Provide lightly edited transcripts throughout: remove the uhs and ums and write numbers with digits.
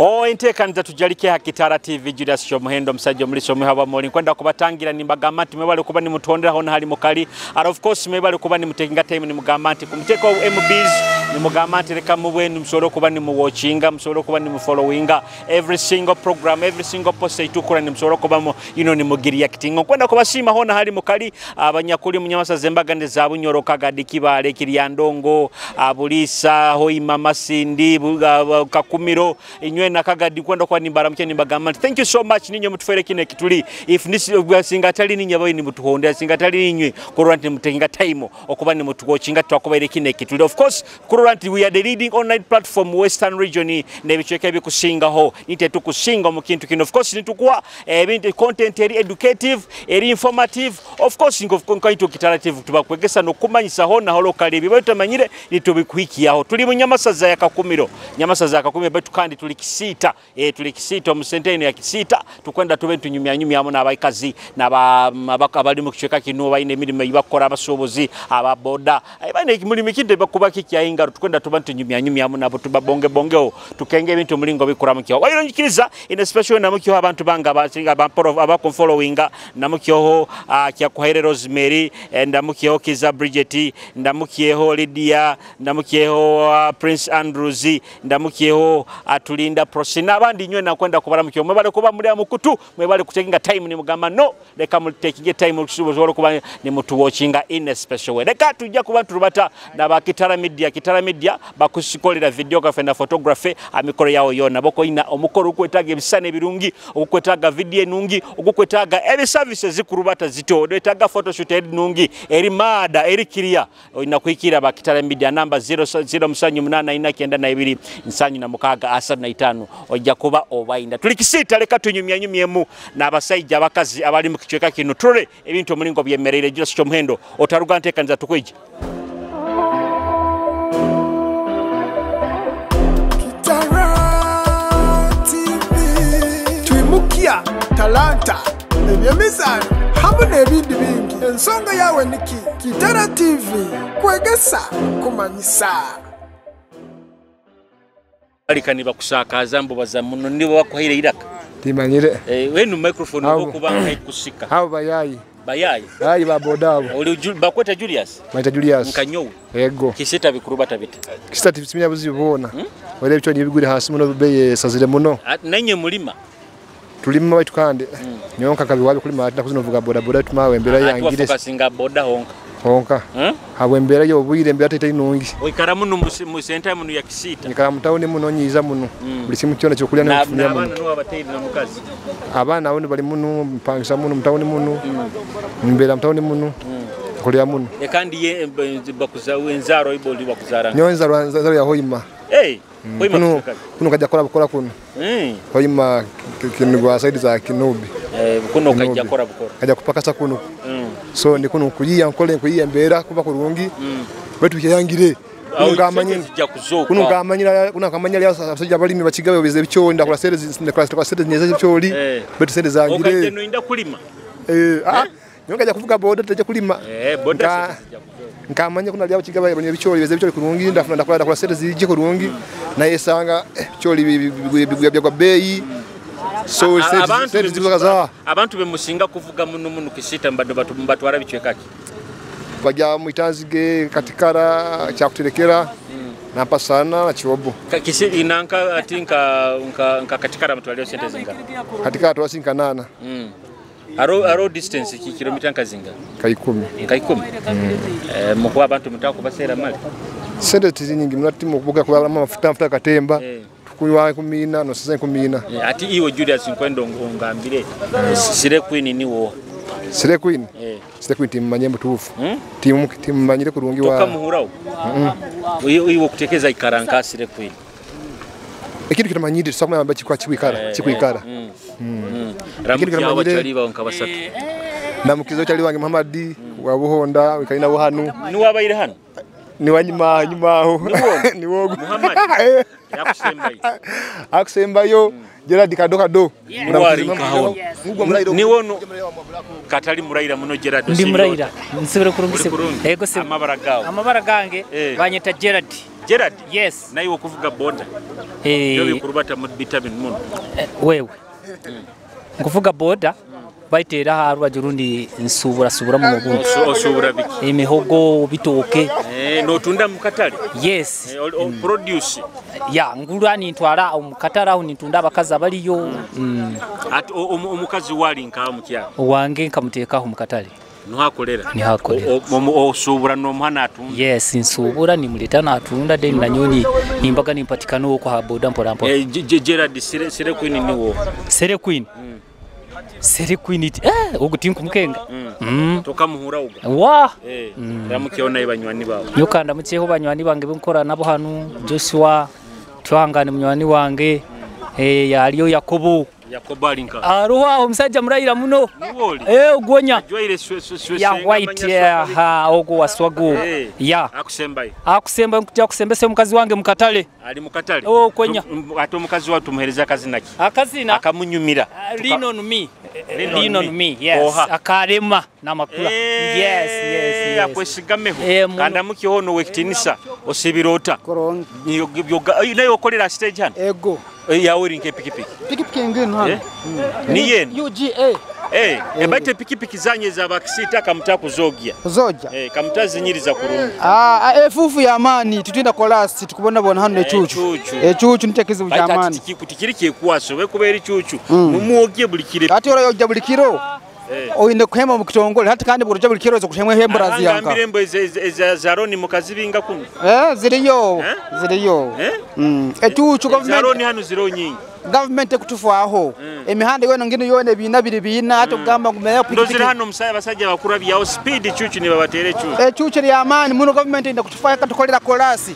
Oh, enteekaniza tujalike ha Kitara TV. Julius Kyomuhendo omusajja omuliisa omuha moli nkwenda kubatangira nimbagamba nti mwebale kuba nimutonderaho nahali mukali, and of course mwebale kuba nimutekinga time nimugamba nti kumuteeka MBs nimugamba nti leka mubwe musobole okuba nimuwatchinga, musobole okuba nimufollowinga every single program, every single post eitukura, nimusobole okuba mu nimugireacting. Nkwenda kubasiima hona hali mukali abanyakuli munyamasaza embagande za Bunyoro, Kagadi, Kibaale, Kiryandongo, Buliisa, Hoima, Masindi, Kakumiro, inywe na Kagadi kwenda kwa nimbaramukye nimbagamba nti thank you so much ninyo mutufere kino ekituli. If singa tali ninyo abayi nimutuhondera, singa tali ninywe kurora nti mutekinga time okuba nimutuwatchinga twakubaire kino ekituli. Of course kurora nti we are the leading online platform Western region n'ebicweka ebikusingaho nite tukusinga mu kintu kino. Of course nitukuwa ebintu content eri educative, eri informative, of course nkaito Kitara TV tubakwegesa n'okumanyisa hona holokali ebiba tutamanyire nitubikuhikiyaho. Tuli mu Nyamasaza ya Kakumiro, Nyamasaza ya Kakumiro baitu kandi tuli Kisiita, tuli Kisiita omu sente eno ya Kisiita tukwenda tube tunyumyanyumyamu n'abaikazi abali mu kicweka kino balina emirimu ebakora, abasuubuzi, ababoda, balina emirimu kintu ebakuba kikyayingaro, tukwenda tuba tunyumyanyumyamu nabo tubabongebongeho tukenge ebintu omulingo bikuramukiho. Wairo njikiriza in a special namukyoho abantu banga abasinga abakumfollowinga, namukyoho Kyakuhaire Rosemary, ndamukyeho Kiza Bridget, ndamukyeho Lydia, ndamukyeho Prince Andrews, ndamukyeho Atulinda Prosi n'abandi nywe nakwenda kubaramukyo. Mwebale kuba muri amukutu, mwebale kutekinga time nimugamba no leka mutekinge time okusobola kuba nimutuwatchinga in a special way. Leka tujja kuba turubata na Kitara Media. Kitara Media bakusikolera videography na photography amikoro yao yona boko ina omukoro okwetaga ebisane ebirungi, okwetaga video enungi, okwetaga ebi services zikurubata zito, okwetaga photoshoot enungi eri mada eri kiria oyina kuhikira ba Kitara Media namba 0 0 8 9 92 76 35 ojja kuba obainda. Tuli Kisiita, leka tunyumyanyumyemu n'abasajja abakazi abali mu kicweka kino tule ebintu omulingo byemereire. Julius Kyomuhendo otaruga nteekaniza tukwija. Kitara TV twimukya talanta ebyemizaano hamwe n'ebindi bingi. Ensonga yawe niki? Kitara TV kwegesa kumanyisa. Alika nibakusakaza mbo baza muno nibo bakuhaire iraka. Timanyire. Wenu microphone Abo. okuba nkayikusika. Abo bayayi. Bayayi. Bayayi ba boda abo. Oli bakweta Julius. Maita Julius. Nkanyowe. Ego. Kisita bikurubata bita. Kisita tisimenya buzibu bona. Wale bicho nibigure hasi muno beye sazire muno. Nenye mulima. Tulima baitu kandi. Nyonka kabi wabi kulima ati nakuzino vuga boda boda tumawe embera yangire. Atuwa boda honka. Honka. Habwe embera yo bwire embera tete inungi. Oikara muno mu senta muno ya Kisita. Nikara mutawuni muno nyiza muno. Buli kimu kyona kyokulya Na n'okufunya muno. Abaana nibo abateeri na mukazi. Abaana abo bali muno mpangisa muno mutawuni muno. Mbera mutawuni muno. Kulya muno. Kandi ye bakuza enzaro ibo ndi bakuzara. Nyo enzaro enzaro ya Hoima. Hey, Hoima Kuno kushaka. kuno kaja kola bukola kuno. Hoima kinugwa side za Kinubi. Kuno Kinubi. kaja kola bukola. Kaja kupakasa kuno. So ni kuno kuyiya nkole nkuyiya embera kuba kurungi. Betu yangire. Awo Kuno ngamanye sente zijja kuzooka. kuno ngamanyira kuno ngamanyira abasajja abalimi bakigabe bize ebikyo ndakula sente ndakula sente nyeza ebyoli. Betu sente zangire. Okajja noinda kulima. Nyo kaja kuvuga boda teje kulima. Boda sente zijja kuzooka. Nkamanya kuna lya kigabe banye ebikyoli bize ebikyoli kurungi ndafuna ndakula sente zijje kurungi. Naye sanga ebikyoli bigwa bya beyi. So sente zibuka za. Abantu bemusinga kuvuga muno muno Kisita mbado mbatwara bicweka ki? Bajya mu Itanzige, Katikara, Kyakuterekera, Nampasana na Kiwobo. Kisi inanka ati nka Katikara mutwalio sente zinga. Katikara twasinka nana. Aro distance ki kilomita nkazinga? Ka 10. Nka 10. Mukuwa abantu mutako basera mali. Sente tizinyingi munatimu kubuka kwa mafuta katemba. Kunywa 14 no sasa 14. Ati iwe Julius nkwendo ngambire. Sire Queen ni wo. Sire Queen? Sire Queen timmanye mutuufu. Timmanyire kurungi wa. Tokamuhurao. Iwe kutekeza ikaranka Sire Queen. Ekintu kitamanyire tusakumanya chikwa chikwikara chikwikara. Ramuki abachali bawo nkabasatu. Namukizo chali wange Muhammad wa Buhonda wikalina buhanu. Ni wabaire hano? Ni wanyuma nyuma aho. Ni wogo. Muhammad. Yakusembayo. Akusembayo Gerard Kado Kado. Ni wono katali muraira muno Gerard. Ndi muraira. Nsibire kurungise. Ego se. Amabara gawo. Amabara gange banyeta Gerard. Gerard. Yes. Naye okuvuga boda. Yo bikurubata mu bita muno. Wewe. Nkuvuga boda baitera ha rwaju rundi nsubura subura mu mugundo. Osubura biki? Imihogo bitooke. Notunda mu katale. Yes. Produce. Ya ngulwa nintwara omukatale aho nintunda abakazi abaliyo. Ati omukazi wali nka mu kyalo. Wange nkamuteekaho mu katale. Nhakolera. Nihakolera. Osubura n'omuhana atunda. Yes, nsubura nimuleta natunda then nanyoni nimbaga nimpatikana okwo ha boda mpora mpora. Gerard Sire Queen niwo. Sire Queen. Sire Queen it ogutinka mukenga. Tokamuhura uga. Wa. Ndamukiona ibanywani bawe. Nyuka ndamukiyeho banywani bange benkora nabo hanu Joshua twangane munywani wange yaliyo Yakobo. Yakobo alinka. Aruha omusajja murayira muno. Niwoli. Ogwonya. Jwaire ya white ha ogo waswago. Ya. Akusembayo. Akusemba nkuja kusembese omukazi wange mukatale. Ali mukatale. Kwenya. Ate omukazi wa tumuhereza akazina ki? Akazina akamunyumira. Lean on me. Lean on me. Yes. Oha. Akarema namakula. Yes, yes, yes. Akwesigameho. Kanda mukihono wekitinisa osibirota. Korongi. Nayo okolera stage hano. Ego. Yawe rinke pikipiki. Pikipiki ngino hano. Ni yenu. UGA. Ebaite pikipiki zanye za bakisita kamuta kuzogia. Kuzogia. Kamutazinyiriza kurungi. Efufu ya amani tutinda kolasi tukubona bona hano echuchu. Echuchu nitekizibu cha amani. Tikiri kyekwaso we kubera echuchu. Mumuogie buli kire. Ati ora yoja buli kiro. Oyine kuhema mu kitongole hati kandi buruja buli kiro zo kuhema hembra ziyanka. Angambire mbo zaroni mukazibinga kuno. Ziriyo. Ziriyo. Echuchu government. Zaroni hano ziro nyingi. Government ekutufaho. Emihanda yona ngino yone bina biri bina ate kugamba ngumenya pikipiki. Ndozira hano musaya basajja bakura byawo speed chuchu ni babatere chuchu. Chuchu ya amani muno government inda kutufaho katukolera kolasi.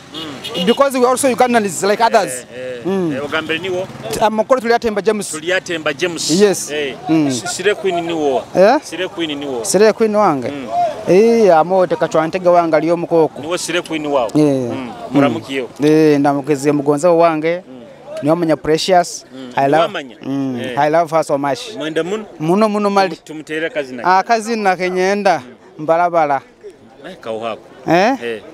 Because we also Ugandans like others. Ogambere niwo. Amakuru tuliatemba James. Tuliatemba James. Yes. Sire Queen niwo. Sire Queen niwo. Sire Queen wange. Amote kachwantega wange aliyo mukoko. Niwo Sire Queen wawo. Muramukiyo. Ndamukiziye mugonza wange. Niwamanya Precious. I love I love her so much. Mwenda muno? Muno muno mali. Tumutere kazina. Kazina kenyenda mbalabala. Kauhako.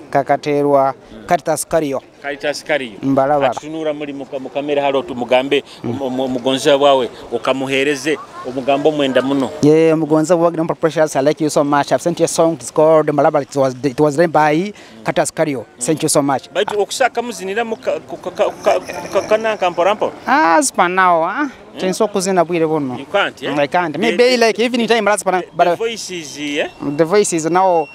Kakaterwa Caritas Kario. Caritas Kario. Mbalabala. Atunura muri mukamera halo tumugambe mugonza wawe okamuhereze omugambo mwenda muno. Yeah, mugonza wange Precious, I like you so much. I've sent you a song, it's called Mbalabala. It was written by Caritas Kario. Thank you so much. Baitu okusaka muzinira kananka mpora mpora. As per now, tinso kuzina bwire buno. You can't, I can't. Maybe like even time but the voice is the voice is now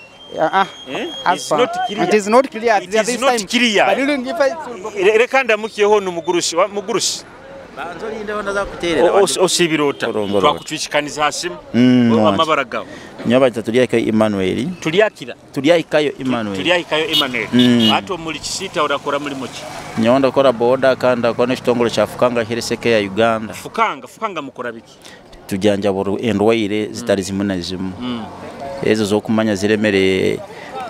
it's not clear. It is not clear. It is not clear. But rekanda mukiyeho numugurushi wa mugurushi. Osibirota. Twakucwikaniza hasimu. Amabara gawe. Nyoba tuliyakayo Emmanuel. Tuliyakira. Tuliyakayo Emmanuel. Tuliyakayo Emmanuel. Ato muri kisita urakora muri muki. Nyonda kora boda kanda kora n'ekitongole kya Fukanga Health Care ya Uganda. Fukanga mukora biki? Tujanja endwaire zitali zimwe na zimwe. Ezo zokumanya ziremere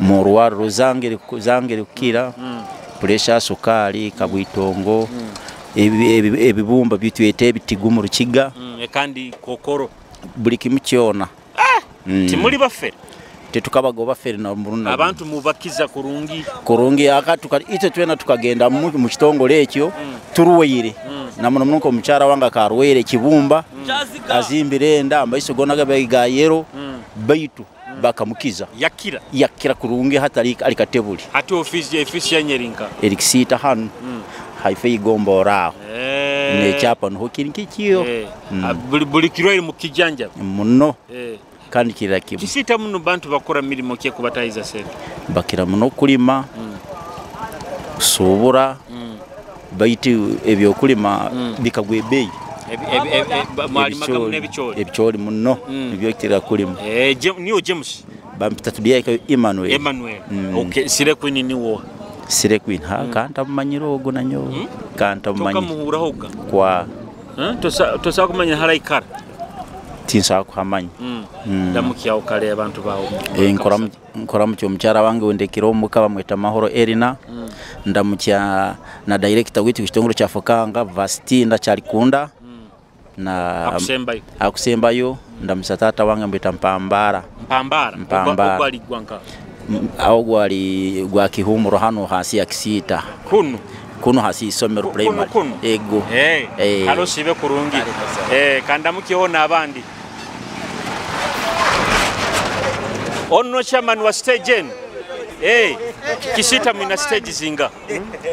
mu rwaro zangere kukira pressure, sukari, kabwitongo, ebibumba bitwete ebitigu mu rukiga kandi kokoro buli kimu kyona. Timuli bafere tetukabago bafere na muruna abantu mubakiza kurungi kurungi akatuka ite twena tukagenda mu kitongole ekyo turuweire na muno muno omukyara wanga karwere kibumba azimbire enda amaiso gona gabe yero baitu bakamukiza yakira kurungi hatali alikatebuli ati ofisi ya Nyerinka erikisita hanu haife igomba ne chapa no kiyo buli kirwaire mukijanja muno kandi kira kimu kisita muno bantu bakora mirimo kye kubatayiza sente bakira muno kulima subura baitu ebyokulima bikagwa ebeyi ebicholi muno nibyo kitira kulima. Niyo James bampita tuliyakayo Emmanuel. Okay, Sire Queen niwo. Sire Queen ha kanta mumanyiro ogo nanyo kanta mumanyiro tokamuhuraho ga kwa tosa kumanya haraikara tinsa kuhamanya ndamukiyaho kale abantu bawo. Nkora mutyo omukyara wange wendekera omuka bamweta Mahoro Erina. Ndamukya na director witu kitongole kya Fukanga Vastinda Chalikunda na akusembayo. Ndamusa tata wange mbita Mpambara. Mpambara. Aho gwali gwa Kihumuro hano hasi ya Kisita. Kuno kuno hasi isomero primary. Ego. Halo sibe kurungi. Kandamukiho n'abandi. Ono chairman wa stage en. Kisita mina stage zinga.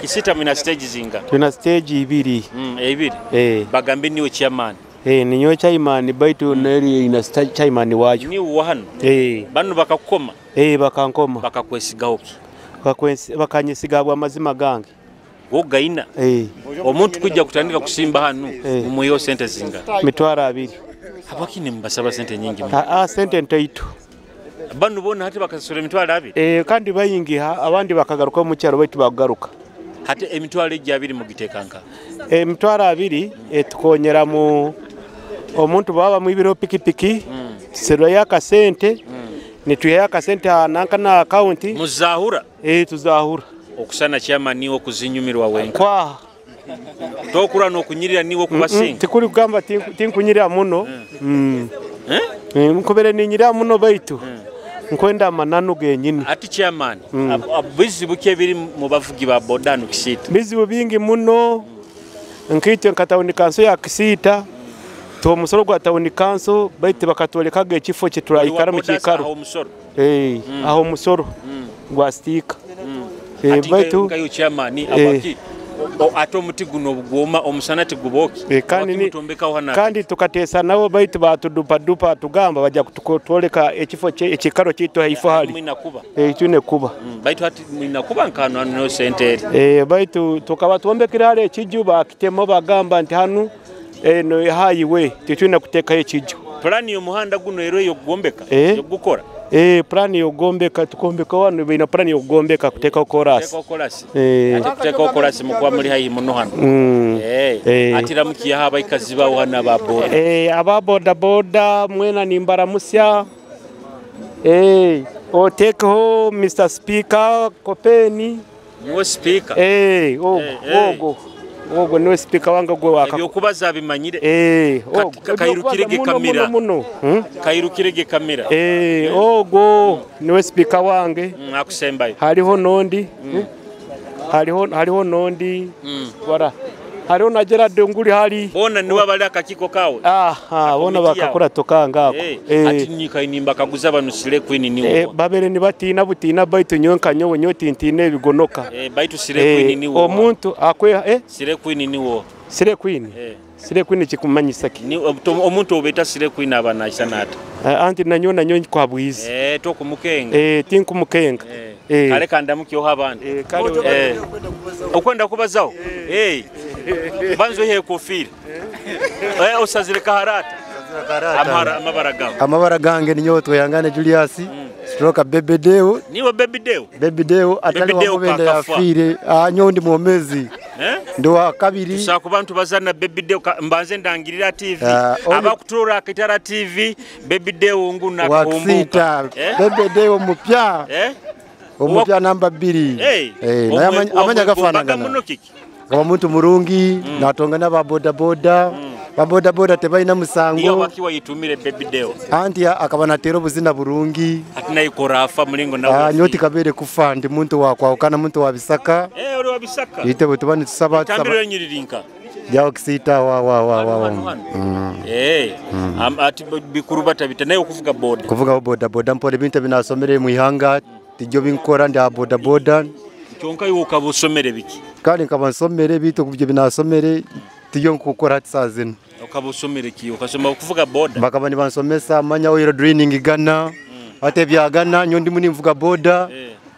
Kisita mina stage zinga. Tuna stage ibiri. Ibiri. Bagambe niwe chairman. Ninyo chairman baitu neri ina chairman wayo. Ni wahano. Bano bakakukoma. Bakankoma. Bakakwesigaho ki? Bakanyesiga bwa mazima gange. Gogaina. Omuntu kujja kutandika kusimba hano mumuyo sente zinga. Mitwara abiri. Habaki mbasaba sente nyingi. Sente ntaito. Bano bona hati bakasura emitwaro abiri. Kandi bayingiha abandi bakagaruka mu cyaro baitu bagaruka. Hati emitwaro ejja abiri mugitekanga. Emitwaro abiri etukonyera mu omuntu baba mu ibiro pikipiki serwa yakasente nituya yakasente nanka na account muzahura. Tuzahura. Okusana chairman niwo kuzinyumirwa wenka. Kwa tokura no kunyirira niwo kubasinga. Tikuri kugamba tinkunyirira muno. Nkubere ninyirira muno baitu. Nkwenda amananu genyini. Ati chairman, bizibu ki ebiri mu bavugi ba boda no Kisita? Bizibu bingi muno. Nkitwe nkatawuni kanso ya Kisita. To musoro gwa tawuni kanso baitu bakatwolekaga ekifo kye turaikara mu kikaro. Aho musoro. Aho musoro gwa stika. Baitu ngayo chairman abaki ato muti guno bugoma omusana tiguboki. Kandi tukatesa nabo baitu batudupa dupa tugamba bajja kutwoleka ekifo ekikaro kitu haifo hali. Mwina kuba. Tune kuba. Baitu hati mwina kuba nkano no sente. Baitu tukaba tuombekera hale ekiju bakitemo bagamba nti hanu no highway tetwina kutekayo ekiju. Plani y'omuhanda guno ero yokugombeka yogukora. Plani yogombeka tukombeka wano bina plani yogombeka kuteka chorus. Kuteka chorus. Ati kuteka chorus mukwa muri hayi muno hano. Atira mukiya haba ikaziba wana ba boda. Aba boda boda mwena nimbara musya. Oteko Mr Speaker Kopeni. Niwe speaker. Ogo. Ogo niwe speaker wanga gwe waka. Ebyokubaza bimanyire. Ogo kairukirege kamera. Kairukirege kamera. Ogo niwe speaker wange. Akusembayo. Hariho nondi. Hariho nondi. Wara. Hariho na Gerard Nguli hali. Bona niwe bali akakiko kawe. Bona bakakora tokanga ako. Ati nyika inimba kaguza banu sile queen niwo. Babere ni batina butina baitu nyonka nyowe nyotintine bigonoka. Baitu sile queen niwo. Omuntu akwe sile queen niwo. Sile queen. Sile queen kikumanyisa ki? Ni omuntu obeta sile queen abana isanata. Anti nanyo nanyo kwa bwizi. Tokumukenga. Tinkumukenga. Kale kandamukiyo abandi. Okwenda kubazaho. Banzo he kofira. Osazire kaharata. Amabara gawe. Amabara gange ninyo tweyangane Julius. Stroka Baby Deo. Niwe Baby Deo. Baby Deo atali wa mubende yafire. Nyo ndi muomezi. Ndi wa kabiri. Tusa ku bantu bazana Baby Deo mbanze ndangirira TV. Abakutura Kitara TV Baby Deo nguna kumbuka. Baby Deo mupya. Omupya namba 2. Naye amanya gafanagana. Kama muntu murungi natongana ba boda boda. Ba boda boda tebalina musango. Iyo bakiwa yitumire Baby Deo. Anti akaba natero buzina burungi. Atina ikora afa mulingo nawe. Nyoti kabere kufa ndi muntu wa kwaukana muntu wa Bisaka. Uri wa Bisaka. Ite butubani tusaba tusaba. Nyiririnka. Jao Kisita wa. Ati bikuru batabita nayo kuvuga boda. Kuvuga boda boda mpole bintu binasomere mu ihanga tijyo binkora ndi boda boda. Kyonka yuko kabusomere biki? Kandi nkabasomere bitu kubyo binasomere tiyo nkukora tsazino. Okabusomere ki? Okasoma kuvuga boda. Bakaba ni bansomesa manya oil draining gana. Ate byagana nyondi muni mvuga boda.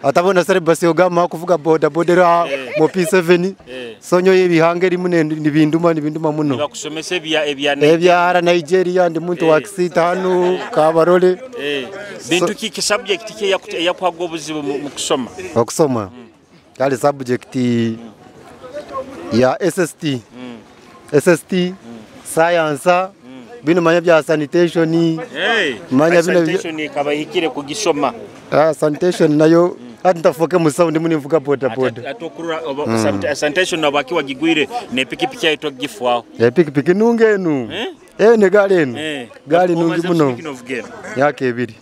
Atabona sare basi ogama kuvuga boda bodera mu P7. Sonyo yebihanga rimune nibinduma muno. Bakusomesa ebya ebya Nigeria ndi muntu wa Kisita hano Kabarole. Bintu ki subject ki yakwaga obuzibu mu kusoma? Okusoma. Kali subject ya SST. SST science bino manya bya sanitation. Manya bino sanitation kabahikire kugisoma. Sanitation nayo ati ntafoke mu sound muni mvuga boda boda. Atokurura sanitation nabakiwa gigwire ne pikipiki yaitwa gifwaho. Pikipiki nunge enu. Ne gari enu. Gari nungi muno. Yake ebiri.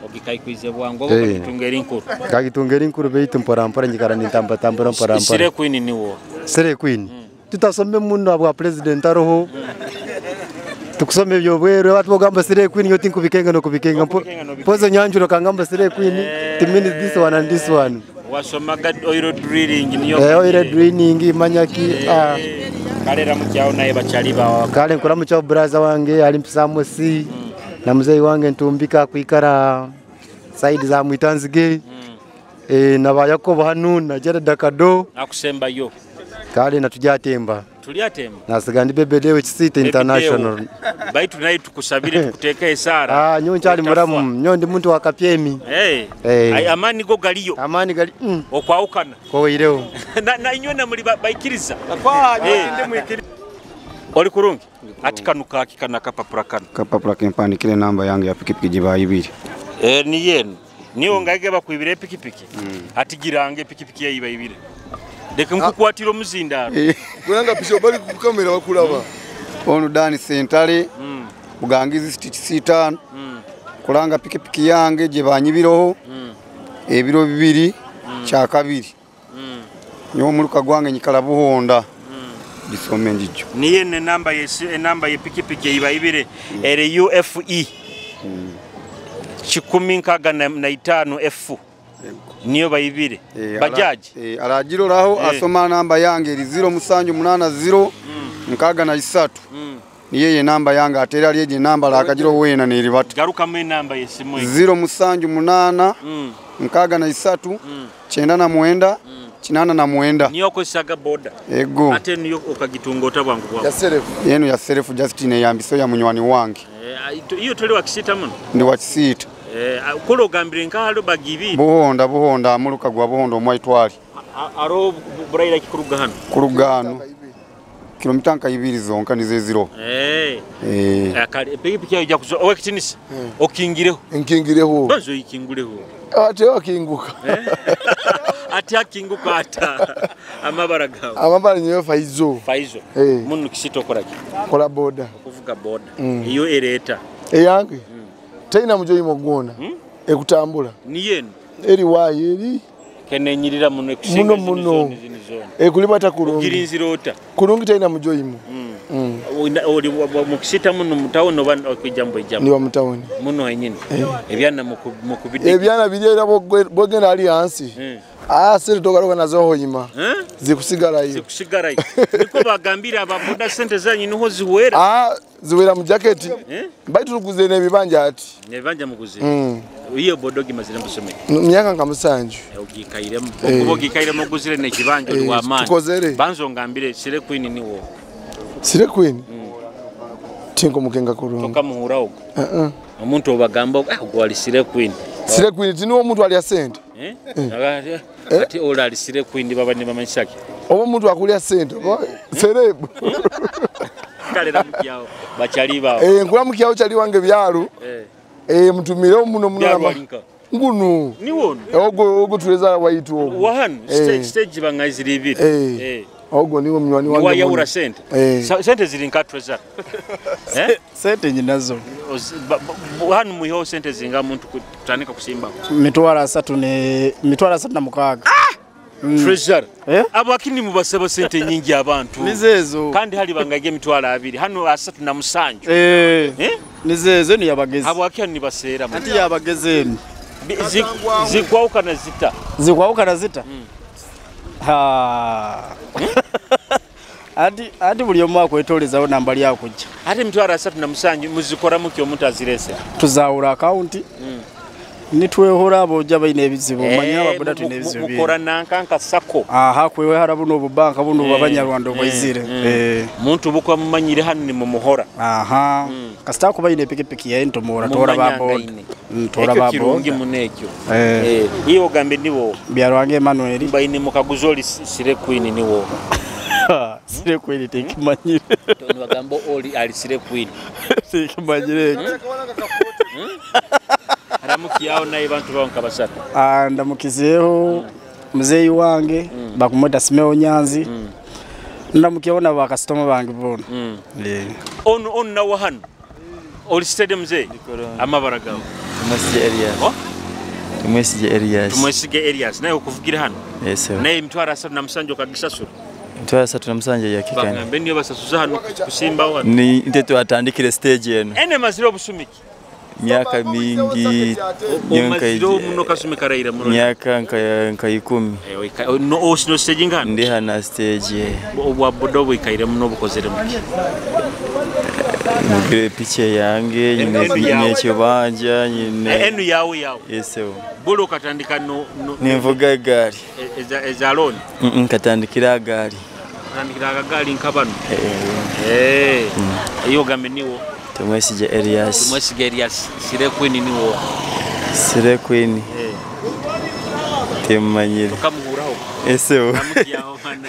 Ogikaikwize bwangu okagitunga eri nkuru. Kagitunga eri nkuru beitu mpora mpora nyikara nintamba tambura mpora mpora. Sire Queen niwo. Sire Queen. Tutasome muno abwa president aroho. Tukusome byobweru abantu bogamba Sire Queen yo tinkubikenga no kubikenga. Pozo nyanjuro kangamba Sire Queen it means this one and this one. Wasomaga oil drilling niyo. Oil drilling manyaki. Kalera mukyawo naye bachali bawa. Kale nkora mukyawo brother wange ali mpisamusi. Na mzee wange ntumbika kuikara side za Mwitanzige. Na ba Yakobo hanu na Jared Dakado. Akusemba yo. Kale na tujatemba. Tuliatemba. Nasigandi Bebedewe Kisita International. Baitu naye tukusabire tukuteka esara. Nyo nchali muramu, nyo ndi muntu wakapyemi. Hey. Amani go galiyo. Amani gali. Okwaukana. Kowireho. Na inywe na muri baikiriza. Oli kurungi. Ati kanuka kikana kapapura kano. Kapapura kempandikire namba yange ya pikipiki jibayibiri. Ni yenu. Niyo ngage bakwibire pikipiki. Ati girange pikipiki yayibayibire. Leka nkukwatira omuzindaro. Kulanga pisho bali ku kamera bakulaba. Ono Dani Sentale. Bugangizi City C5. Kulanga pikipiki yange je banyibiroho. Ebiro bibiri kya kabiri. Nyo muluka gwange nyikala buhonda. Disome njijo. Niye ne namba ye namba ye pikipiki yibayibire ere UFE. 165 F. Niyo bayibire. Bajaji. Aragiroraho asoma namba yange eri 0780 63. Niye namba yange atera lyeje namba la akagiro wena neri batu. Garuka mu namba yesimu. 078 63 99 89. Niyo kosaga boda. Ego. Ate niyo okagitunga otabwangu bwangu. Ya self. Yenu ya self Justin yambiso ya munywani wange. Iyo toli wa Kisita muno. Ndi wa Kisita. Kulo gambire nka halo bagibi. Buhonda buhonda amuluka gwa buhonda omwaitwali. Aro buraira kikuruga hano. Kuruga hano. Kilomita nka ibiri zonka nize ziro. Akali pikipiki yaje kuzo owekitinisa. Okingireho. Nkingireho. Bazo ikingureho. Ate akinguka. Ate akinguka ata amabara gawe. Amabara nyewe Faizo. Faizo. Munu Kisita okoraki. Kola boda. Okuvuga boda. Iyo ereta. Eyange. Tena mujoyi mogona. Ekutambula. Ni yenu. Eri wayi eri. Kenenyirira muno ekusinga muno. Ekulibata kurungi. Ogirinzirota. Kurungi tena mujoyi mu. Oli mu Kisita muno mutawuni oba okujambo ijambo. Ni wa mutawuni. Muno henyini. Ebyana mukubide. Ebyana biri era bogenda ali hansi. Siri togaruka nazo hoyima. Zikusigarayo. Zikusigarayo. Niko bagambira ababoda sente zanyu niho ziwera. Ziwera mu jacket. Baitu tuguze n'ebibanja ati. N'ebibanja muguze. Iyo bodogi mazire musome. Myaka nka musanju. Ogikairemu. Okuba ogikairemu oguzire n'ekibanja oli wa maani. Tukozere. Banzo ngambire Sire Queen niwo. Sire Queen. Tinko mukenga kurungi. Tokamuhura ogo. Omuntu obagamba ogwo ali Sire Queen. Sire Queen tiniwo omuntu ali asente. Ati ola ali Sire Queen baba ne bamanyisaki. Oba omuntu akulya sente. Serebu. Kalera mukyawo bachali bawo. Nkula mukyawo chali wange byalo. Mutumire muno muno. Ngunu. Niwono. Ogo ogo tuleza waitu ogo. Wahanu stage bangazira ibiri. Ogo niwo munywani wange. Wayawura sente. Sente ziri nka treasure. Sente nyinazo. Hanu muho sente zinga muntu kutandika kusimba. Mitwara 3 ne mitwara 36. Treasure. Abo akini mubasaba sente nyingi abantu. Nizezo. Kandi hali bangage mitwara 2 hano 37. Nizezo ni yabagezi. Abo akini nibasera. Anti yabagezi. Zikwauka na zita. Zikwauka na zita? Ha. Ati buli omu akwetolezawo nambali yakujja. Ate mitwaro 37 muzikora muki omuntu azirese. Tuzawura account. Nitwehora abojja balina ebizibu manya ababoda tulina ebizibu. Mukora nankanka sako. Aha kwewehara buno obubanka buno abanyarwanda obwaizire. Muntu bukwa mumanyire hano ni mumuhora. Aha. Kasita kuba ine pikipiki ya ntomora tora ba boda. Tora ba boda. Kirungi munekyo. Iyo gambe niwo. Byarwange Emmanuel. Bayine mukaguzoli Sire Queen niwo. Sire Queen tekimanyire. Nibagambo oli ali Sire Queen. Tekimanyire. Aramukiyaho naye bantu bawo nkabasatu. Ndamukizeho muzeyi wange bakumweta Simeo Nyanzi. Ndamukiyaho na bakasitoma bange bona. Ono nawo hano. Oli stadium mzee. Amabara gawe. Tumwesige Elias. Oh? Tumwesige Elias. Tumwesige Elias naye okuvugira hano. Yes sir. Naye 37 okagisasura. 37 yakikana. Bagambe niyo basasuza hano kusimbaho hano. Ni nte twatandikire stage eno. Ene maziro obusumiki. Myaka mingi omaziro muno kasumi karaira muno. Myaka nka 10. No osino stage ngano. Ndi hana stage. Obwa bodo bwikaire muno bukozere muki. Mugire picha yange nyine ekibanja nyine enu yawe yawe. Yes sir. Bolo katandika no nimvuga egari. Eza loan. Nkatandikira gari. Katandikira akagari nkabano. Iyo gambe niwo. Tumwesige Elias. Tumwesige Elias. Sire Queen niwo. Sire Queen. Temanyire. Tukamuhuraho. Ese. Namukiyaho mana.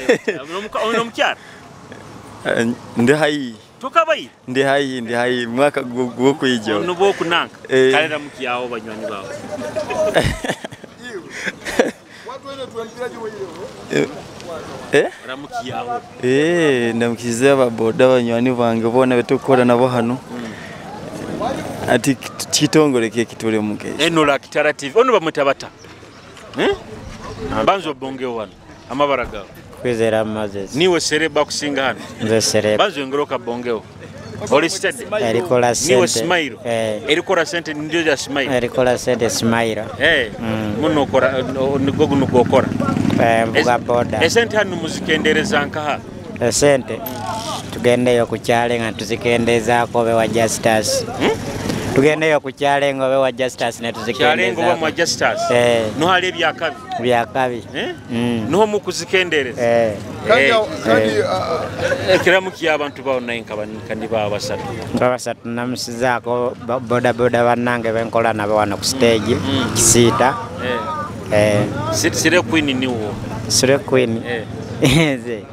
Ono mukyara. Ndi hayi. Tukabayi. Ndi hayi mwaka gwo kwijjo. Nubo kunanka. Kalera mukiyaho banywani bawe. Ramukiyaho. Ndamukize ababoda banywani bange bona betukora nabo hano. Ati kitongole kye kitule mukesha. Eno la Kitara TV. Ono bamutabata. Banzo bonge wano. Amabara gawe. Kwizera Moses. Niwe sereba kusinga hano. Nze sereba. Banzo yongera bongeho. Oli steady. Erikola sente. Niwe smile. Erikola sente ndio ya smile. Erikola sente smile. Muno okora nigo nugokora. Mvuga boda. Esente hano muzikendereza nkaha. Esente tugendeyo ku kyale nga tuzikendezaako be wa Justus. Tugendeyo ku kyale nga be wa Justus ne tuzikendezaako. Kyale nga wa Justus. No hali ebyakabi. Byakabi. Niho mukuzikendereza. Kandi ekiramu abantu bawo naye kandi bawo basatu. Basatu namusizaako boda boda bannange benkola nabo wano ku stage Kisiita. Sire Queen niwo. Sire Queen. Nze.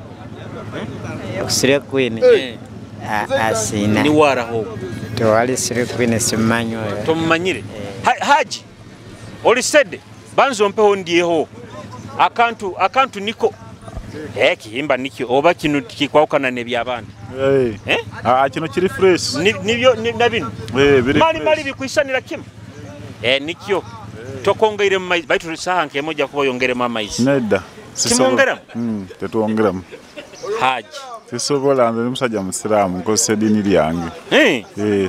Sire Queen. Asina. Ni waraho. Tewali Sire Queen simanyi oyo. Tomumanyire. Haji. Oli sede banzo mpeho ndieho. Akantu niko. Kihimba nikyo oba kino kikwawukana n'ebyabandi. Kino kiri fresh. Nibyo na bino. Mali bikwisanira kimu. Nikyo. Tokongeire mu maizi baitu saha nkemoja kuba yongeremu amaizi. Nedda. Kimwongeramu? Tetwongeramu. Haji. Sisobola nze musajja musiraamu nkozesa eddiini lyange.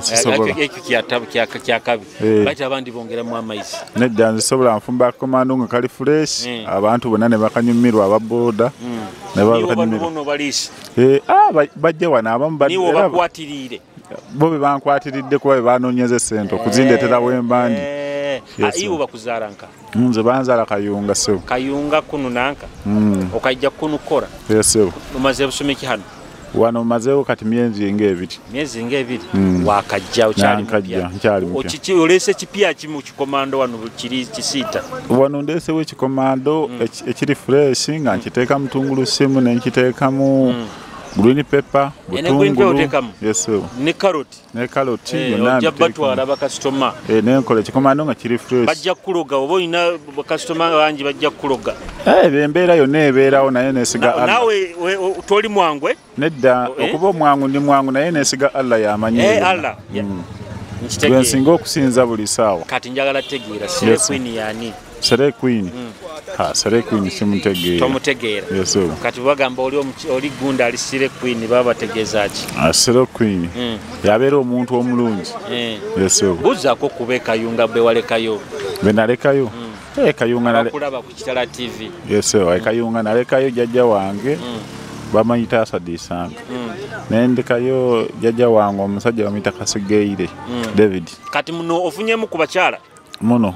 Sisobola. Ekyo kyakabi. Baitu abandi bongeramu amaizi. Nedda nze sobola nfumba akomando nga kali fresh abantu bonna ne bakanyumirwa ababoda. Ne bakanyumirwa. Nibo baliisi. Bajja wano abamu niwo bakwatiriire. Bo be bankwatiridde kuba be banoonyeza essente okuzindeetera wembandi. Iwo bakuzaala nka? Nze banzaala Kayunga sebo. Kayunga kunu nanka? Okajja kunu kora? Sebo. Omaze busumiki hano? Wano mazeewo kati myezi ng'ebiri. Myezi ng'ebiri? Wakajja okyali mupya. Nkyali mupya. Oleese kipya kimu kikomando wano kiri Kisiita? Wano ndeesewo ekikomando ekiri fresh nga nkiteekamu tungulusimu ne nkiteekamu green pepper, butungulu. Yes sir. Ne carrot. Ne carrot yonna. Ojja batwala bakasitoma. Nenkola ekikomando nga kiri fresh. Bajja kuloga oba olina bakasitoma bangi bajja kuloga. Embeera yonna ebeerawo naye nesiga Allah. Naawe toli mwangu? Nedda okuba omwangu ndi mwangu naye nesiga Allah y'amanyi. Allah. Nkitegeera. Nsinga okusinza buli ssaawa. Kati njagala tegeera Sire Queen yani? Sire Queen. Sire Queen simutegeera. Tomutegeera. Yes sir. Kati bagamba oli gunda ali Sire Queen baba bategeeza ki? Sire Queen. Yabeera omuntu omulungi. Yes sir. Buzaako kube Kayunga be walekayo. Be nalekayo. Kayunga nale. Bakulaba ku Kitara TV. Yes sir. Kayunga nalekayo jjajja wange. Bamuyita Asadi Isanga. Nendekayo jjajja wange omusajja bamuyita Kasigeire David. Kati muno ofunyemu ku bakyala? Muno.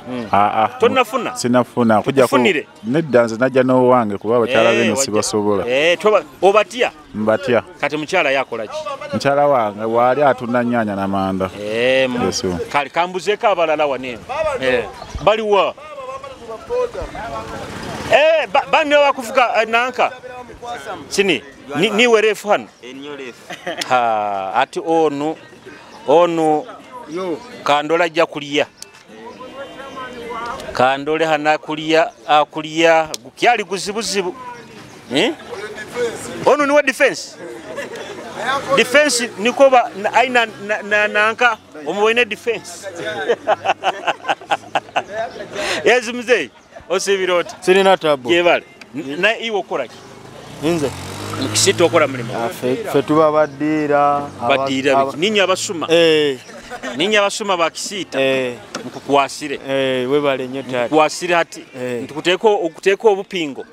Tonnafuna? Sinafuna. Nedda nze najja n'owange kuba abakyala beno sibasobola. Obatya? Mbatya. Kati mukyala yakola ki? Mukyala wange waali atunda nnyaanya na manda. Kale kambuzeeko abalala wano eno. Baliwa? Bani bakuvuga nanka? Kini niwe refu hano? Ati onu kandola ajja kulya. Kandole hana kulya akulya kyali guzibuzibu. Onu niwe defense. Defense nikoba aina nanka Omuboine defense. Yes mzee. Osibira oti. Sirina tabu. Yebale. Na iwe okora ki? Nze. Mukisito okora mulimo. Ffe tuba baddiira. Baddiira biki? Ninyi abasuma. Ninyi abasuma ba Kisiita. Nkukwasire. Webale nnyo taata. Nkukwasire hati. Ntukuteeko okuteeka obupingo.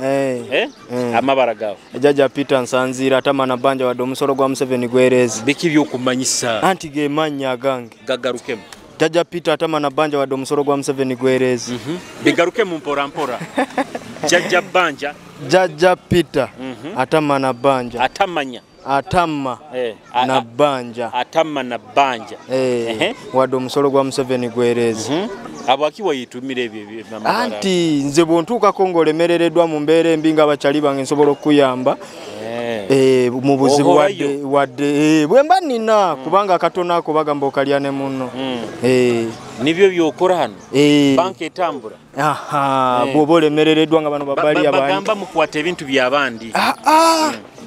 Amabara gawo. Jjajja Peter Nsanzira atamana bbanja wadde omusolo gwa Museveni gwereeze. Biki by'okumanyisa? Anti ge mannya agange. Gagarukemu. Jjajja Peter atamana bbanja wadde omusolo gwa Museveni gwereeze. Bigarukemu mpora mpora. Jjajja bbanja. Jjajja Peter atamana bbanja. Atamanya. Atamma na bbanja. Atamma na bbanja. Wadde omusolo gwa Museveni gwereeze. Abaki wayitumira ebyo anti nze bw'ontuukako ng'olemerereddwa mu mbeera embi ng'abakyali bange nsobola okukuyamba mu buzibu wadde bwe mba nnina kubanga akatono ako bagamba okalya ne munno. Nibyo by'okola hano banka etambula. Bw'oba olemerereddwa nga bano babali abandi bagamba mukwata ebintu by'abandi.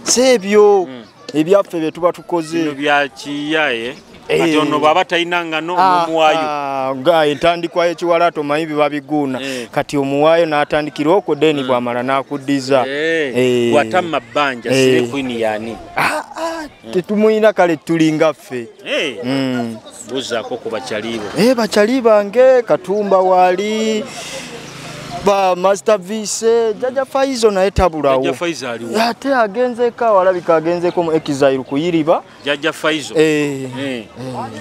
Si ebyo ebyaffe bye tuba tukoze. Bino bya kiyaye. Ati ono bw'aba talina ngano n'omuwaayo. Nga entandikwa y'ekiwalaata omanyi biba biguuna. Kati omuwaayo n'atandikira okwo deni bw'amala n'akuddiza. Bw'atamma bbanja Slay Queen y'ani? Tetumuyina kale tulinga ffe. Buuzaako ku bakyali bo. Bakyali bange Katumba waali. Ba Master Vise, Jjajja Faizo naye tabulawo. Jjajja Faizo aliwo. Ate agenzeko alabika agenzeko mu exile kuyiriba. Jjajja Faizo.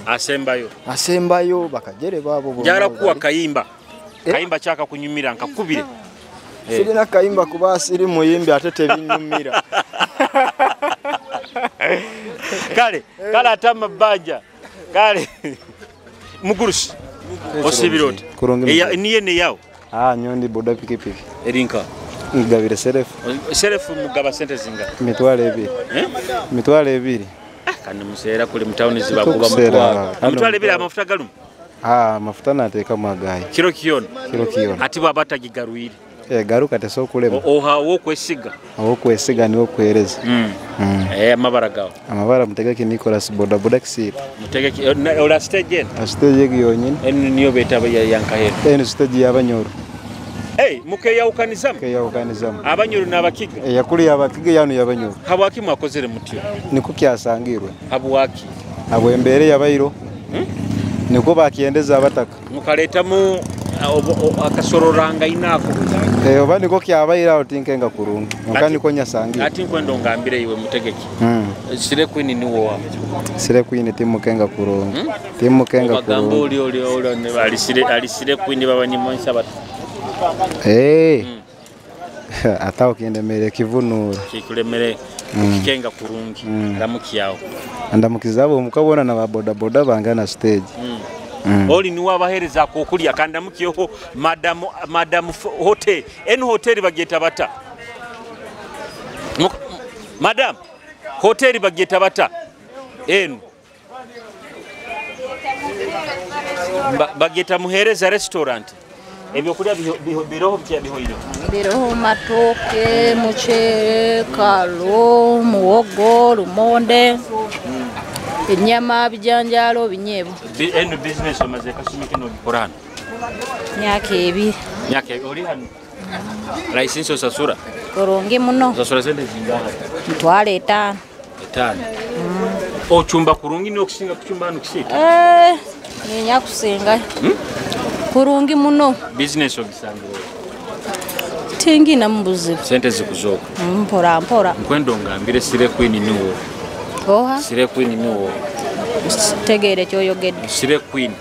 Asembayo. Asembayo bakajere baabo bonna. Njagala kuwa kayimba. Kayimba kyaka kunyumira nkakubire. Sirina kayimba kuba siri muyimbi ate tebinyumira. Kale, kale atama bbanja. Kale. Mugurusi. Osibira oti. Niye ne yawo. Nyondi boda pikipiki. Erinka. Ngabire serefu. Serefu mugaba sente zinga. 200. 200. Kandi museera kuli mutawuni zibakuba mutwalo. 200 amafuta galumu. Amafuta nateeka mwagayi. Kiro kiyona. Kiro kiyona. Ati bw'aba tagigarwire. Garuka tesokulema. Oha okwesiga. Okwesiga niwo kuhereza. Amabara gawo. Amabara mutegeke Nicholas boda boda Kisiita. Mutegeke ola stage eno. Stage yonyini. Eno niyo beeta yankahero. Eno stage y'abanyoro. Mukeyawukanizamu. Mukeyawukanizamu. Abanyoro n'abakiga. Yakuli abakiga yano y'abanyoro. Habwaki mwakozere mutyo? Niko kyasangirwe. Habwaki? Abwembeere yabairo. Niko bakyendeza abataka. Mukaletamu akasororanga inako. Oba niko kyabaira aho tinkenga kurungi. Nka niko nyasangira. Ati nkwenda ongambire iwe mutegeke. Slay Queen niwo wa. Slay Queen timukenga kurungi. Timukenga kurungi. Ogamba oli oli oli ali Slay Queen baba ni monsa batu. Ata okindemere kivunura. Kikulemere kikenga kurungi. Ndamukiyawo. Ndamukiza mukabona na ba boda boda bangana stage. Oli niwe abahereza akokulya kandi ndamukiyeho madam hotel. Eno hotel bagyeta bata. Madam hotel bagyeta bata. Eno bagyeta Muhereza restaurant. Ebyokulya biroho bitya bihoire? Biroho matoke, muchere, kalo, muwogo, lumonde. Ennyama, bijanjaalo, binyeebwa. Eno business omaze kasumi kino ogikola hano? Myaka 2. Myaka 2 oli hano? License osasura? Kurungi muno. Osasura sente zingaha? 5,000. 5. Ochumba kurungi n'okusinga kuchumba hano Kisiita? Ninya kusinga. Kurungi muno. Business ogisangira? Tingina mu buzibu. Sente zikuzooka? Mpora mpora. Nkwenda ongambire Slay Queen niwo. Oha? Slay Queen niwo. Tegeere ky'oyogedde. Slay Queen.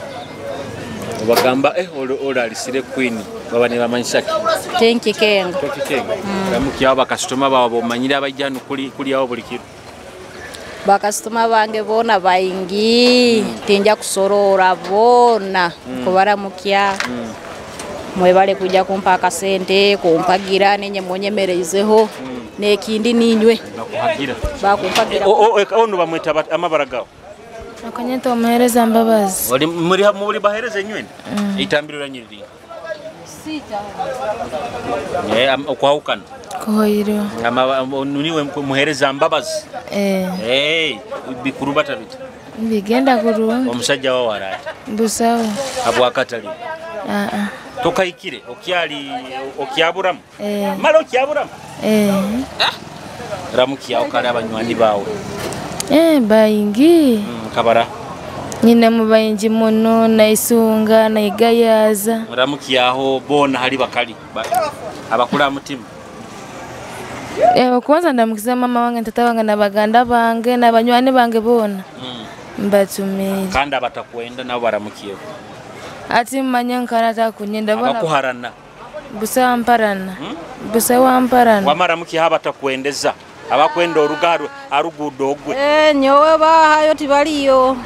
Obagamba oli ali Slay Queen baba ne bamanyisa ki? Tinkikenga. Tokikenga. Ndamukiyawo bakasitoma baabwe bomanyire abajja hano kulyawo buli kiro. Bakasitoma bange boona baingi. Tinja kusorora boona kubaramukya. Mwebale kujja kumpa akasente kumpagira nenye munyemereizeho nekindi ninywe. Bakuhagira. Bakumpagira. Ono bamweta amabara gawo. Akanyeta omuhereza Mbabazi. Oli muri bahereza nywene? Itambiro lanyiriri. Okwawukana. Kuhoirwe. Niwe muhereza Mbabazi. Eh. Bikuru batabita. Bigenda kurungi. Omusajja wawe arata. Busawo. Abwakatali. Tokaikire okyali okyaburamu. Mala okyaburamu. Ramukia okali abanywani bawe. Bayingi. Kabara. Nyina mu bayingi muno naisunga naigayaza. Ramukia aho bona hali bakali. Abakula mutima. Kwanza ndamukiza mama wange tata wange na baganda bange na banywani bange bona. Mbatumire. Kandi abatakwenda nabo baramukiye. Ati mmanya nkarata kunyenda bona. Abakuharana. Busa mparana. Busa wamparana. Wamaramukiye abatakwendeza. Abakwenda orugaru arugudo ogwe. Nyowe bahayo tibaliyo.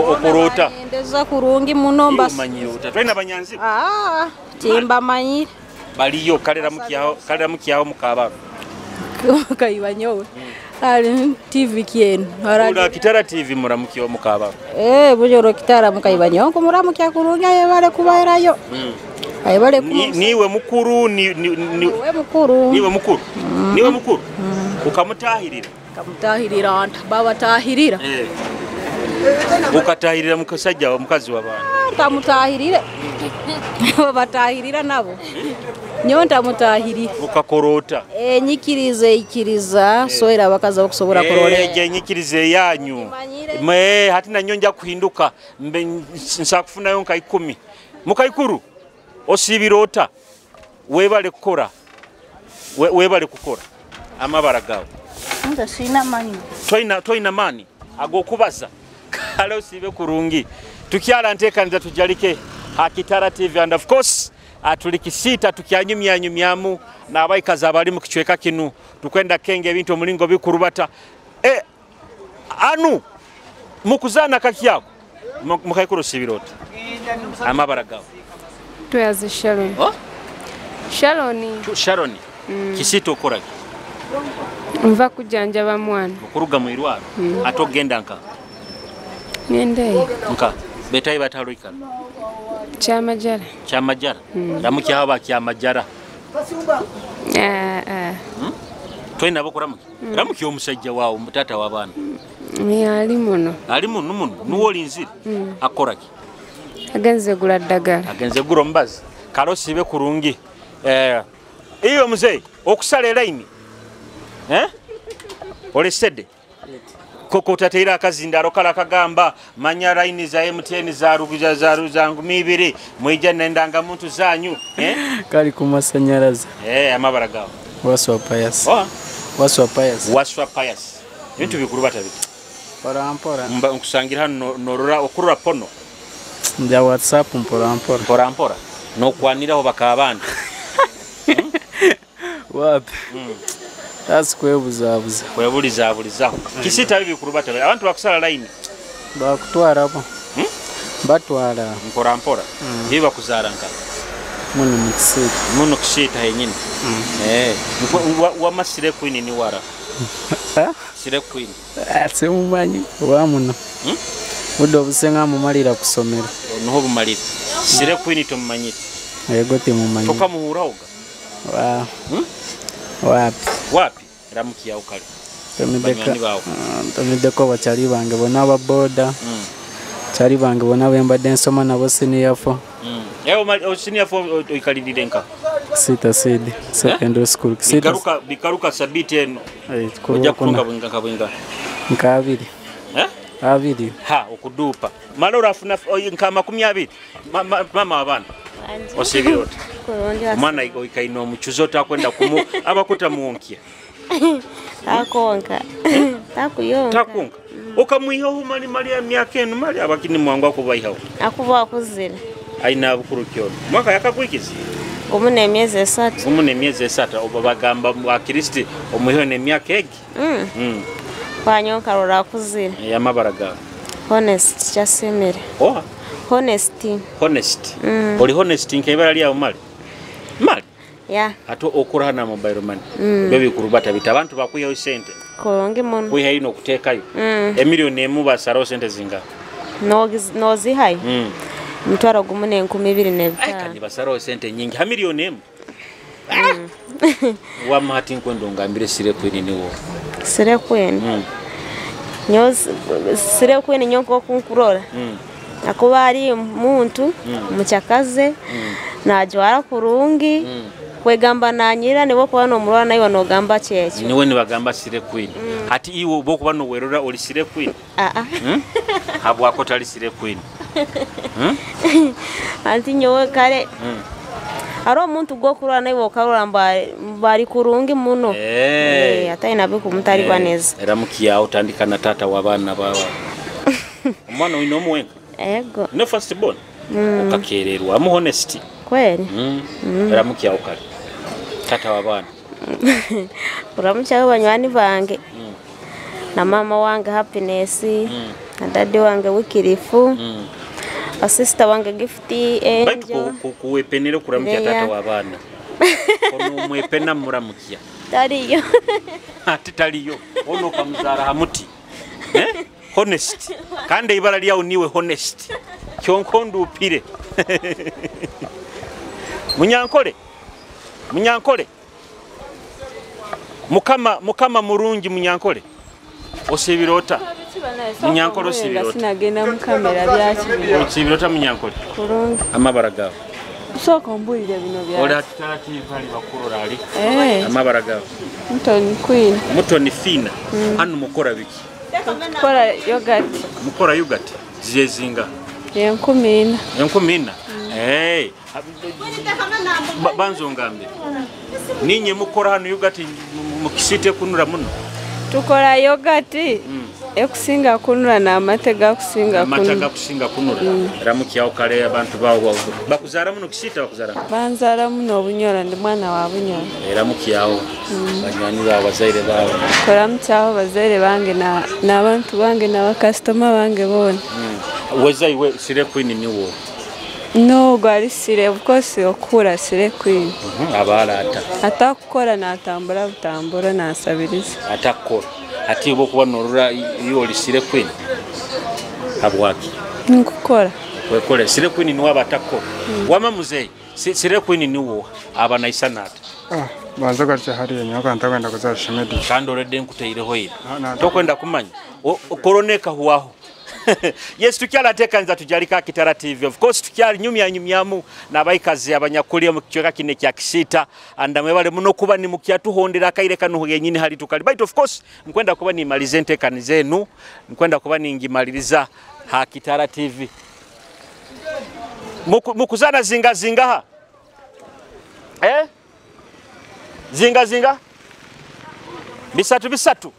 Okurota. Ndeza kurungi muno mbas. Umanyira twena banyanzi. Timba manyira. Baliyo kalera mukiyaho mukaba. Kaiba nyowe. Ali TV kienu. Ura Kitara TV muramukiyo mukaba. Bujoro Kitara mukaiba nyowe kumuramukiya kurungi ayebale kubairayo. Ayebale niwe mukuru niwe mukuru. Niwe mukuru. Niwe mukuru. Ukamutahirira. Kamutahirira anta baba tahirira. Ukatahirira mukasajja wa mukazi wa bana. Tamutahirire. Baba tahirira nabo. Nyo ntamutahirira. Ukakorota. Nyikirize ikiriza soera bakaza okusobora kurole. Je nyikirize yanyu. Me hati na nyonja kuhinduka mbe nsakufunayo nka 10. Mukaikuru osibirota webale kukora. Webale kukora. Amabara gawe. Nza sina mani. Toina mani agokubaza. Kale usibe kurungi. Tukyala nteekaniza tujalike Hakitara TV and of course atulikisita tukyanyumya nyumyamu n'abaikazi abali mu kichweka kinu tukwenda kenge ebintu omulingo bikurubata. Anu mukuzana kakyako mukaikuru sibirota. Amabara gawe. Tuyaze Sharon. Oh? Sharon. Sharon. Kisito okora. Nva kujanjaba mwana. Okuruga mu irwaro. Atogenda nka. Ngende. Nka betayi bataruikana. Kyamajara. Kyamajara. Ramuki haba kyamajara. Twena bokuramuki. Ramuki omusajja wawo mutata w'abaana. Ni ali muno. Ali muno muno. Nuwo linzira. Akoraki. Agenze gula ddagala. Agenze gula omubazi. Kalosi be kurungi. Iyo mzee okusala elaini. Olesede. Koko tateira akazindaro kala kagamba manya line za MTN za ruguja za ruzangu mibiri mwija nendanga muntu zanyu. Kali kumasanyaraza. Amabara gawo. Waswa Pius. Waswa Pius. Waswa Pius. Bintu bikuru batabita. Mpora mpora. Mba nkusangira hano norora okurura pono. Nja WhatsApp mpora mpora. Mpora mpora. Nokwaniraho bakabandi. Wapi? That's kwebuzabuza. Kwebulizabulizaho. Kisita bibi kurubata. Abantu bakusala line. Bakutwara hapo. Batwara. Mpora mpora. Hiba kuzara nka. Muno mukisita. Muno kisita yenyine. Wa masire queen ni wara. Sire queen. Simumanyi wa muno. Budo busenga mumalira kusomera. Noho bumalira. Sire queen tomumanyira. Yego timumanyi. Tokamuhuraoga. Wa. Wapi? Wapi? Ramukiya ukali. Tumideko bachali bange bona aba boda. Chali bange bona bembadde nsoma nabo senior 4. Senior 4 oikalirire nka. Sita sidi secondary school. Sita. Bikaruka sabiti eno. Ojja kutunga bwinga kabwinga. Nka abiri. Abiri. Ha okudupa. Mala orafuna nka 20. Mama abana. Osibirota. Mwana ikaino omuchuzo takwenda kumu abakuta muonkia. Takonka. Takuyonka. Takonka. Okamwihaho mali mali ya myaka eno mali abakini mwangu akubaihaho. Akuba akuzira. Aina bukuru kyono. Mwaka yakakwikiza. Gumu n'emyezi 3. Gumu n'emyezi 3 oba bagamba wa Kristi omwiho n'emyaka egi. Kwanyonka rora akuzira. Yamabara gawe. Honest kyasemere. Oha. Honesty. Honest. Oli honest nkebara lya mali. Mali. Yeah. Ato okora na mobile money. Bebi kurubata bita abantu bakuyaho sente. Kolonge muno. Kuyiha ino kutekayo. Emiliyoni emu basaro sente zinga. No zihayo. Mutwaro gumu ne 2005. Kandi basaro sente nyingi. Ha miliyoni emu. Wamma hati nkwenda ongambire Slay Queen niwo. Slay Queen. Nyo Slay Queen nyo nkokunkurora. Akuba ari muntu mukyakaze najwara kurungi kwegamba nanyira nibo kuba nomurora nayo nogamba kyekyo. Niwe nibagamba Slay Queen. Hati iwe bokuba nowerora oli Slay Queen? Habwako tali Slay Queen. Anti nyowe kale ari omuntu gwokurora naye okarora mbari kurungi muno. Ate nabe kumutari baneza. Era mukiyawo tandika na tata w'abaana bawe. Omwana oyina omuwenka? Ego. No first born. Okakererwa mu honesty. Kweli. Era mukiyawo kale. Tata w'abaana. Uramukyawo banywani bange. Na mama wange Happiness. Na daddy wange Wikirifu. Sister wange Gift Angel. Baitu kuwepenera kuramukya tata w'abaana. Ono mwepena muramukya. Taliyo. Ati taliyo. Ono kamuzara hamuti. Honest. Kandi ibara lyawo niwe honest. Kyonko upire. Munyankole. Munyankole. Mukama murungi munyankole. Osibirota. Munyankole osibirota. Sinagenda mu kamera byaki. Osibirota munyankole. Kurungi. Amabara gawe. Soko mbulire bino bya. Oli atutala TV ali bakurora ali. Amabara gawe. Mutoni Queen. Mutoni Fina. Hano mukora biki? Mukora yogurt. Mukora yogurt. Ziyezinga. 14,000. 14,000. Banzo ngambe. Ninye mukora hano yogurt mukisite kunura muno. Tukora yogurt. Ekusinga kunura na amate gakusinga kunura. Amate gakusinga kunura. Ramukiyawo kale abantu bawo bakuzara muno kisita bakuzara. Banzara muno Bunyoro ndi mwana wa Bunyoro. Ramukiyawo banywani bawo bazaire bawo. Koramukyawo bazaire bange na n'abantu bange na bakasitoma bange bona. Weza iwe Slay Queen niwo. No gwali Slay of course okura Slay Queen. Abalata. Atakukora natambura butambura nasabiriza. Atakukora. Ati obo kuba norora iyo oli Slay Queen habwaki nkukora wekole Slay Queen niwe abatakora. Wama muzeyi Slay Queen niwo aba naisanata. Banza garcha hariya nyoka ntagenda kuzashimedi kandi already nkuteireho ira tokwenda kumanya koroneka huwaho. Yes, tukyala tekanza tujalika Kitara TV. Of course tukyali nyumya nyumyamu n'abaikazi abanyakulya mu kichweka kine kya Kisita anda mwebale muno kuba ni mukyatuhondera akaire kano yenyini hali tukali. But of course nkwenda kuba nimalize ntekani zenu, nkwenda kuba ningimaliriza ha Kitara TV. Mukuzana zinga zinga ha? Zinga zinga? Bisatu bisatu.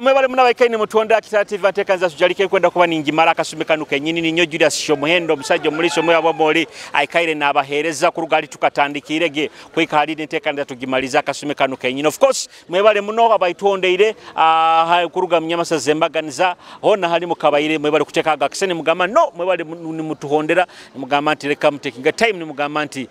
Mwebale muna baikaine mutuonda Kitara TV atekanza tujalike kwenda kuba ningimara akasumi kano kenyini ninyo Julius Shomuhendo omusajja omuliso mwe abamoli aikaire n'abaheereza ku rugali tukatandikirege kwika halide ntekanza tugimaliza akasumi kano kenyini. Of course mwebale muno abaituondeire kuruga munyamasa zembaganiza hona hali mukabaire mwebale kutekaga akisene mugamba no mwebale nimutuhondera mugamba nti leka mutekinga time nimugamba nti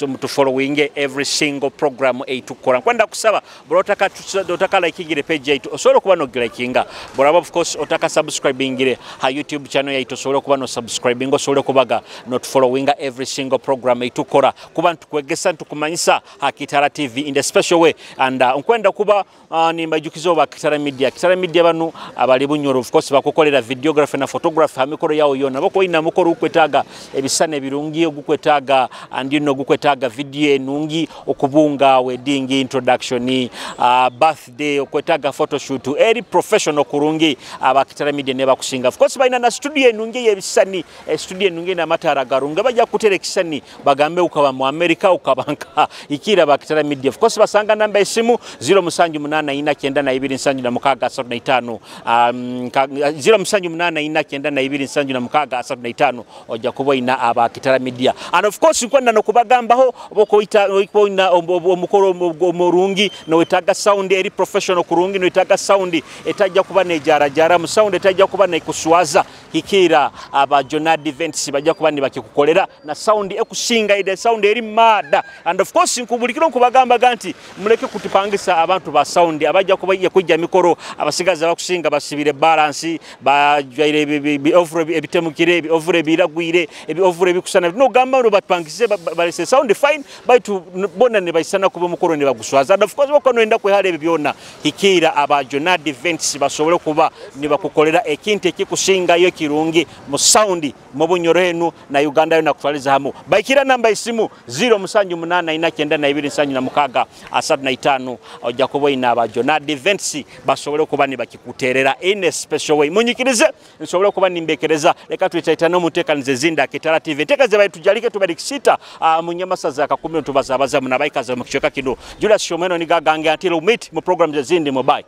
mutufollowinge every single program eitukora. Nkwenda kusaba borotaka otaka likingire page yaitu osobola okuba nogilikinga boraba of course otaka subscribingire ha YouTube channel yaitu osobola okuba no subscribing osobola okubaga not following every single program eitukora kuba ntukwegesa ntukumanyisa ha Kitara TV in the special way and nkwenda kuba nimbajukizo ba Kitara Media. Kitara Media banu abali Bunyoro of course bakukolera videography na photography ha mikoro yawo yona bako ina mukoro ukwetaga ebisane birungi ogukwetaga and you know gukwetaga video enungi okubunga wedding introduction birthday okwetaga photoshoot eri professional kurungi aba Kitara Media ne bakusinga. Of course balina na studio enungi yebisani studio enungi na matara garunga bajja kutereka kisani bagambe ukaba mu America ukabanka ikira ba Kitara Media. Of course basanga namba esimu 0784927635 0784927635 ojja kuboina aba Kitara Media. And of course nkwenda no kubagambaho bokoita omukono omurungi no wetaga sound eri professional kurungi no wetaga sound etajja kuba nejarajara mu sound etajja kuba nekuswaza. Hikira aba Jonad Events bajja kuba nibakikukolera na sound ekusinga ide sound eri mada. And of course nkubulikiro nkubagamba nti muleke kutupangisa abantu ba sound abajja kuba kujja mikoro, abasigaza bakusinga basibire balance, bajwaire ebitemukire, ovure biragwire, ovure bikusana no gamba no batupangise balese sound fine baitu bona ne baisana kuba mukoro ne baguswaza. And of course bako noenda kwehale ebyo byona, hikira aba Jonad Events basobole kuba ne bakukolera ekintu ekikusingayo kirungi mu sound mu Bunyoro enu na Uganda yona kutwaliza hamu. Baikira namba isimu 07899276 35 ojja kuba ina aba Jonad Events basobole kuba ne bakikuterera in a special way. Munyikirize nsobole kuba nimbekereza leka tuitaitana mutekanize zinda Kitara TV tekaze baitu tujalike tubarikisita munyamasaza akakumi tubazabaza munabaikaza mu kichweka kino. Julius Shomeno nigagange until we meet mu program zindi mobile.